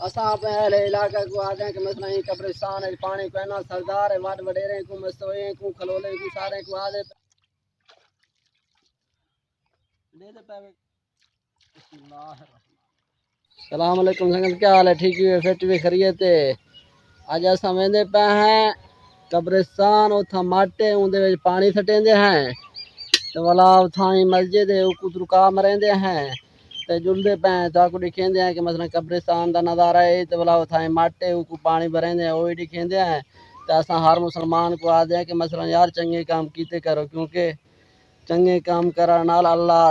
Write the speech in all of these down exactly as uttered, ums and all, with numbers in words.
اساں اپݨے اہل علاقہ کوں آہدے ہیں کہ مثلاً ایں قبرستان وچ پاݨی کوئناں، سردار وݙ وݙیریں کوں، مستوئیں کوں، کھلولیں کوں، ساریں کوں آہدے پئے۔ السلام علیکم سنگت، کیا حال ہے؟ ٹھیک ہے؟ فٹ بھی خیریت ہے؟ اڄ اساں ویندے پئے ہیں قبرستان، اتھاں مٹ ہے، اوندے وچ پاݨی سٹیندے ہیں۔ تے ولا اتھاں ہی مسجد ہے، اوکوں ترکا مریندے ہیں۔ تے جلدے پئے ہیں، تہاکوں ݙکھیندے ہیں کہ مثلاً قبرستان دا نظارہ ہے، تے ولا اتھاں ہی مٹ ہے، اوکوں پاݨی بھریندے ہیں، او وی ݙکھیندے ہیں۔ تے اساں ہر مسلمان کوں آہدے ہیں کہ مثلاً یار چنڳے کم کیتے کرو، کیونکہ چنڳے کم کرݨ نال اللہ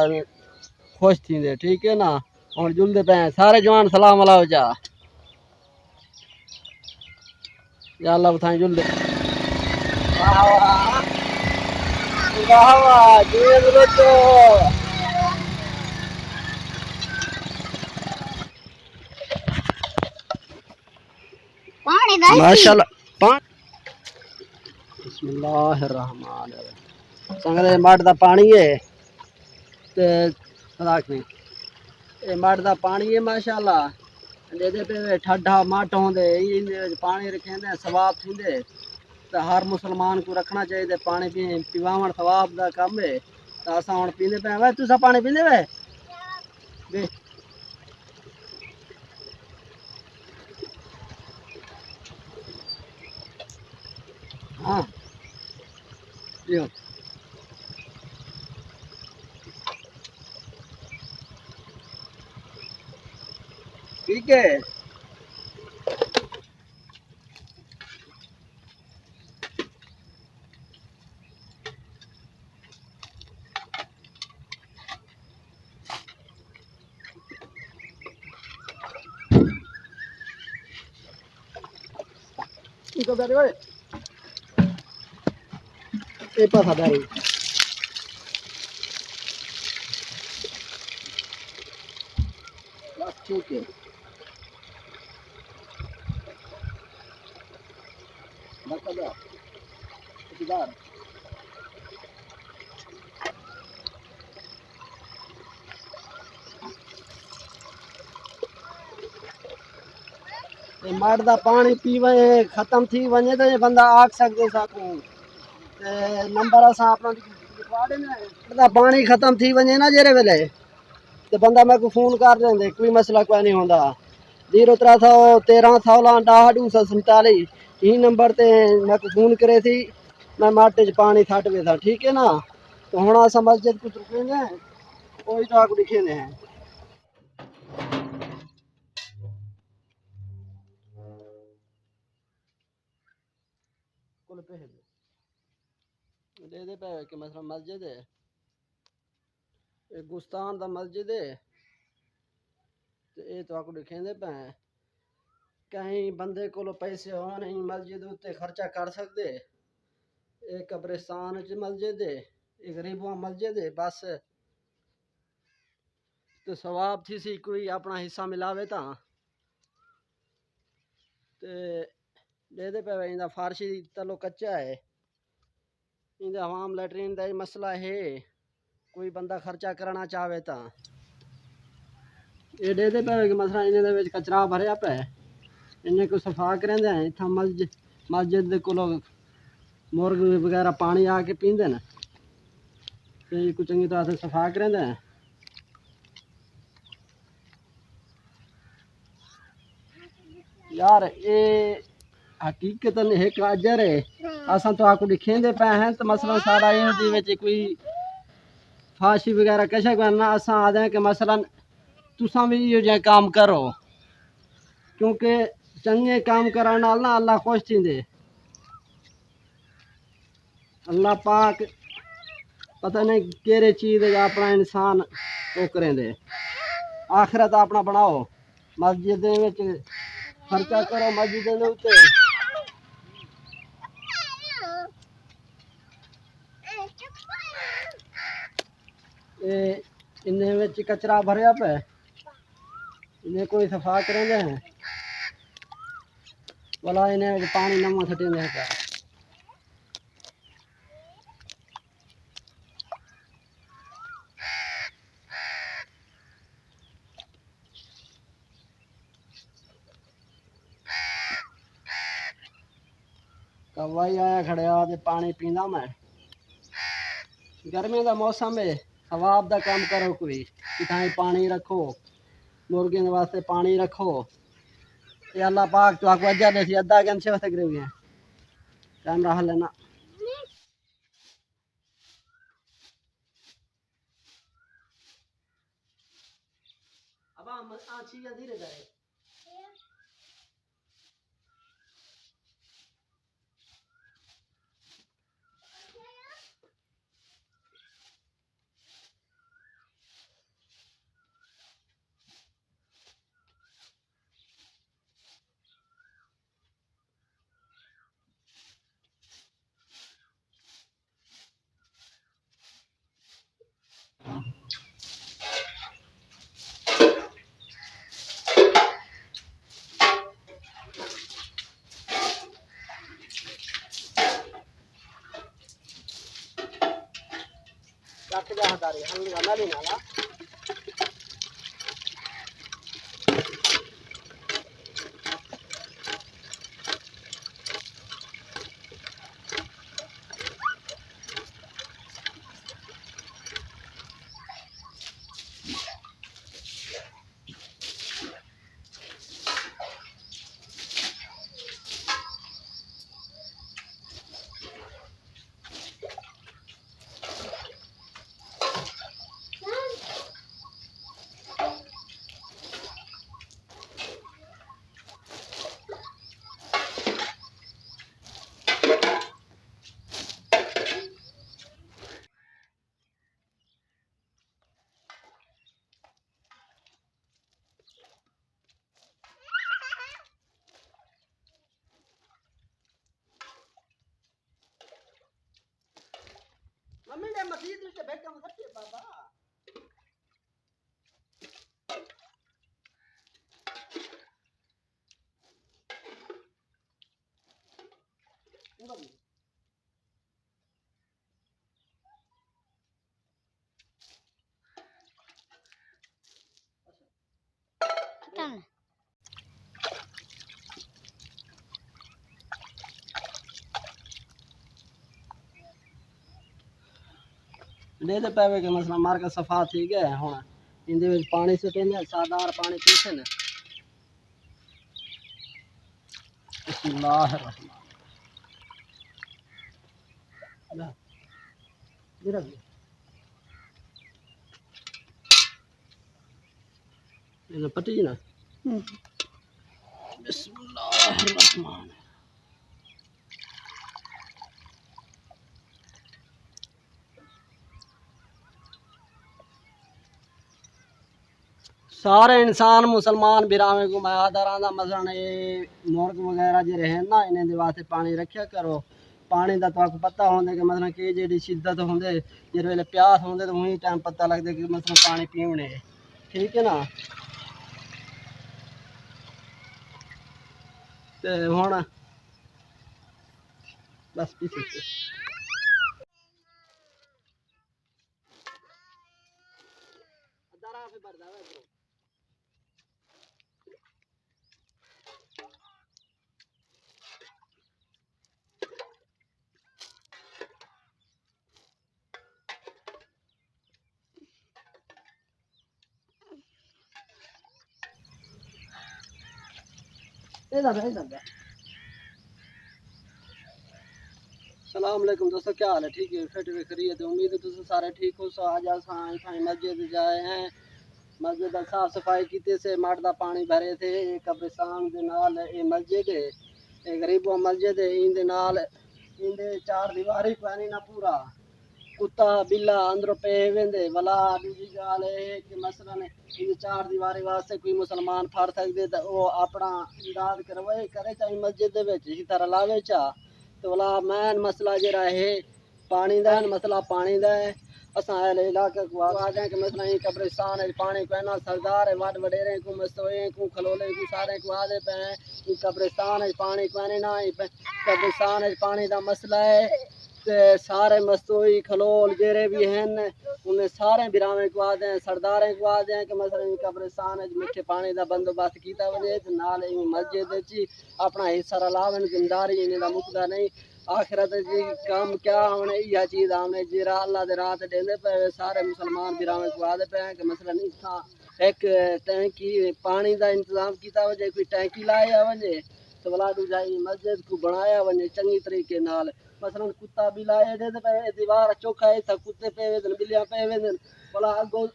خوش تھیندے، ٹھیک ہے نا؟ ہݨ جلدے پئے ہیں۔ سارے جوان سلام علیکم جا۔ یا اللہ اتھائیں جلدے۔ واہ واہ۔ واہ واہ، جی بلوچو۔ پاݨی دا ہی ماشاءاللہ۔ پا-، بسم اللہ الرحمن الرحیم۔ سنگت، اے مٹ دا پاݨی ہے۔ تے مذاق نہیں۔ اے مٹ دا پاݨی ہے ماشاءاللہ۔ ݙیہدے پئے وے، ٹھڈا مٹ ہوندے، ایندے وچ پاݨی رکھیندے، ثواب تھیندے۔ تے ہر مسلمان کوں رکھݨا چاہیدے، پاݨی پی-، پیواوݨ ثواب دا کم ہے۔ تے اساں ہݨ پیندے پئے ہیں۔ وے، تساں پاݨی پیندے وے؟ وے۔ ہاں۔ ݙیو۔ ٹھیک ہے۔ اے پاسا ݙاری۔ بس ٹھیک ہے۔ بس ݙا۔ ٹھیکیدار۔ تے مٹ دا پاݨی پیوے ختم تھی ونڄے تے بندہ آکھ سڳدے ساکوں۔ تے نمبر اساں اپݨا لکھوا ݙیندے ہیں۔ مٹ دا پاݨی ختم تھی ونڄے نا جیڑھے ویلے، تے بندہ میکوں فون کر ݙیندے، کوئی مسئلہ کوئی نہیں ہوندا۔ زیرو ترے سو تیرہ سولہ ݙاہ ݙو سو سنتالی، ایں نمبر تے میکوں فون کریسی، میں مٹ اچ پاݨی سٹ ویساں، ٹھیک ہے نا؟ تے ہݨ اساں مسجد کوں ترکیندے ہیں، اوہی تہاکوں ݙکھیندے ہیں۔ کل پہلے ݙیہدے پئے کہ مثلاً مسجد ہے، اے گستان دا مسجد ہے، تے اے تہاکوں ݙکھیندے پئے ہیں۔ کہیں بندے کولو پیسے ہون، ایں مسجد اتے خرچہ کر سڳدے۔ اے قبرستان اچ مسجد ہے، اے غریباں مسجد ہے، بس تے ثواب تھیسی، کوئی اپݨا حصہ ملاوے تاں۔ تے ݙیہدے پئے وے، ایندا فارشی تلو کچا ہے، ایندا حمام لیٹرین دا ہی مسئلہ ہے، کوئی بندہ خرچہ کرݨا چاہوے تاں۔ اے ݙیہدے پئے وے کہ مثلاً انہیں دے وچ کچرا بھریا پئے، انہیں کوں صفا کریندے ہیں، اتھاں مسجد، مسجد دے کولو مرغ وغیرہ پاݨی آ کے پیندے نے، تے ایکوں چنڳی طرح تے صفا کریندے ہیں۔ یار، اے حقیقتاً ہک اجر ہے۔ اساں تہاکوں ݙکھیندے پئے ہیں تے مثلاً ساݙا ایں دی وچ کوئی فحاشی وغیرہ کشا کوئی نہ، اساں آہدے ہیں کہ مثلاً تساں وی ایہو جہے کام کرو، کیونکہ چنڳے کام کرݨ نال نا اللہ خوش تھیندے۔ اللہ پاک پتہ نہیں کیڑھے چیز دا اپݨا انسان او کریندے۔ آخرت اپݨا بݨاؤ، مسجد دے وچ خرچہ کرو، مسجد دے اتے۔ اے انہیں وچ کچرا بھریا پئے، انہیں کوئی صفا کریندے ہیں؟ ولا انہیں وچ پاݨی نواں سٹیندے ہیں پئے۔ وائی آیا کھڑے آ تے پاݨی پیندا میں۔ گرمیاں دا موسم ہے، ثواب دا کم کرو کوئی، کتھائیں پاݨی رکھو، مرغیاں دے واسطے پاݨی رکھو۔ تے اللہ پاک تہاکوں اجر ݙیسی۔ ادھا گھنٹے واسطے گرے ہوئے ہیں، کیمرہ ہلے نا۔ ابا، آ چھی دھیرے دھیرے۔ رکھ جا ہداری، ہلوا نہ لینا لا۔ ممی نے مسیت وچ بیٹھا ہوں، سچے بابا۔ ݙیہدے پئے وے کہ مثلاً مر کے صفا تھی ڳئے۔ ہݨ ایندے وچ پاݨی سٹیندے، سادار پاݨی پیسن۔ بسم اللہ الرحمن الرحیم۔ یہ پٹی نا۔ ہوں۔ بسم اللہ الرحمن۔ سارے انسان مسلمان بھراویں کوں میں آہدا رہنداں، مثلاً اے مرغ وغیرہ جیڑھے ہن نا، انہیں دے واسطے پاݨی رکھیا کرو۔ پاݨی دا تہاکوں پتہ ہوندے کہ مثلاً کہ جیڑھی شدت ہوندے، جیڑھے ویلے پیاس ہوندے تے اونہی ٹائم پتہ لڳدے کہ مثلاً پاݨی پیوݨے۔ ٹھیک ہے نا؟ تے ہݨ بس پیسے۔ ادھر آ، پھر بھر جاوے ادھروں۔ اے دا، اے دا۔ السلام علیکم دوستو، کیا حال ہے؟ ٹھیک ہے؟ فٹ وے خیریت ہے؟ امید ہے تساں سارے ٹھیک ہوسو۔ اڄ اساں اتھاں مسجد اچ آئے ہیں، مسجد دا صاف صفائی کیتے سے، مٹ دا پاݨی بھرے تھے۔ اے قبرستان دے نال اے مسجد ہے، اے غریبوں مسجد ہے، ایندے نال ایندے چار دیواری کوئی نہیں نا پورا۔ کتا، ٻلا اندروں پئے ویندے۔ ولا ݙوجھی ڳالھ اے ہے کہ مثلاً ایں چار دیواری واسطے کوئی مسلمان پھڑ سڳدے تاں او اپݨا امداد کروے، کرے چا ایں مسجد دے وچ حصہ رلاوے چا۔ تے ولا مین مسئلہ جیڑھا ہے پاݨی دا ہے، مسئلہ پاݨی دا ہے۔ اساں اہل علاقے کوں آہدے ہیں کہ مثلاً ایں قبرستان وچ پاݨی کوئی نہ، سردار ہے، وݙ وݙیریں کوں، مستوئیں کوں، کھلولیں کوں، سارے کوں آہدے پئے ہیں ایں قبرستان وچ پاݨی کوئی نہ، ایں قبرستان وچ پاݨی دا مسئلہ ہے۔ تے سارے مستوئی کھلول جیڑھے وی ہن، انہیں سارے بھراویں کوں آہدے ہیں، سرداریں کوں آہدے ہیں کہ مثلاً ایں قبرستان وچ مٹھے پاݨی دا بندوبست کیتا ونڄے تے نال ایں مسجد وچ اپݨا حصہ رلاون، ذمہ داری انہیں دا مکدا نہیں۔ آخرت جی کم کیا آوݨے، ایہا چیز آوݨے جیڑھا اللہ دے راہ تے ݙیندے پئے وے۔ سارے مسلمان بھراواں کوں آہدے پئے ہیں کہ مثلاً اتھاں ہک ٹینکی پاݨی دا انتظام کیتا ونڄے، کوئی ٹینکی لایا ونڄے، تے ولا ݙوجھا ایں مسجد کوں بݨایا ونڄے چنڳی طریقے نال۔ مثلاً کتا ٻلا ایݙے تے پئے، اے دیوار چوکھا ہے، اتھاں کتے پئے ویندن، ٻلیاں پئے ویندن، ولا اڳوں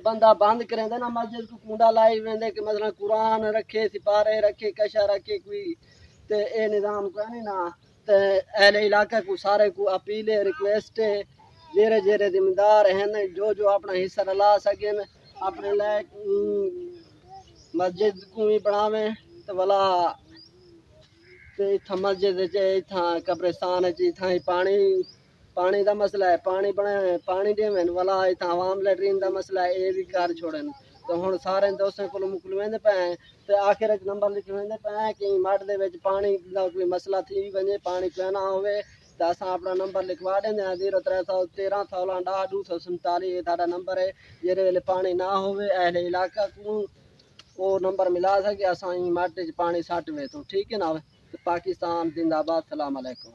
بندہ بند کریندے نا مسجد کوں، کنڈا لائی ویندے کہ مثلاً قرآن رکھے، سپارے رکھے، کشا رکھے کوئی، تے اے نظام کائنی نا۔ تے اہل علاقہ کوں، سارے کوں اپیل ہے، ریکویسٹ ہے، جیڑھے جیڑھے ذمہ دار ہن، جو جو اپݨا حصہ رلا سڳن، اپݨے لائق، ام، مسجد کوں وی بݨاویں تے ولا تے اتھاں مسجد اچ، اتھاں قبرستان اچ، اتھاں ہی پاݨی، پاݨی دا مسئلہ ہے، پاݨی بݨے، پاݨی ݙیون، ولا اتھاں عوام لیٹرین دا مسئلہ ہے، اے وی کر چھوڑن۔ تے ہݨ سارے دوستاں کولوں مکلویندے پئے ہیں تے آخر اچ نمبر لکھویندے پئے ہیں کہ ایں مٹ دے وچ پاݨی دا کوئی مسئلہ تھی ونڄے، پاݨی کوئی نہ ہووے، تے اساں اپݨا نمبر لکھوا ݙیندے ہیں، زیرو ترے سو تیرہاں سولہاں ݙاہ ݙو سو سنتالی، اے ساݙا نمبر ہے۔ جیڑھے ویلے پاݨی نہ ہووے، اہل علاقہ کوں او نمبر ملا سڳے، اساں ایں مٹ اچ پاݨی سٹ ویسوں، ٹھیک ہے نا؟ تے پاکستان زندہ باد، سلام علیکم۔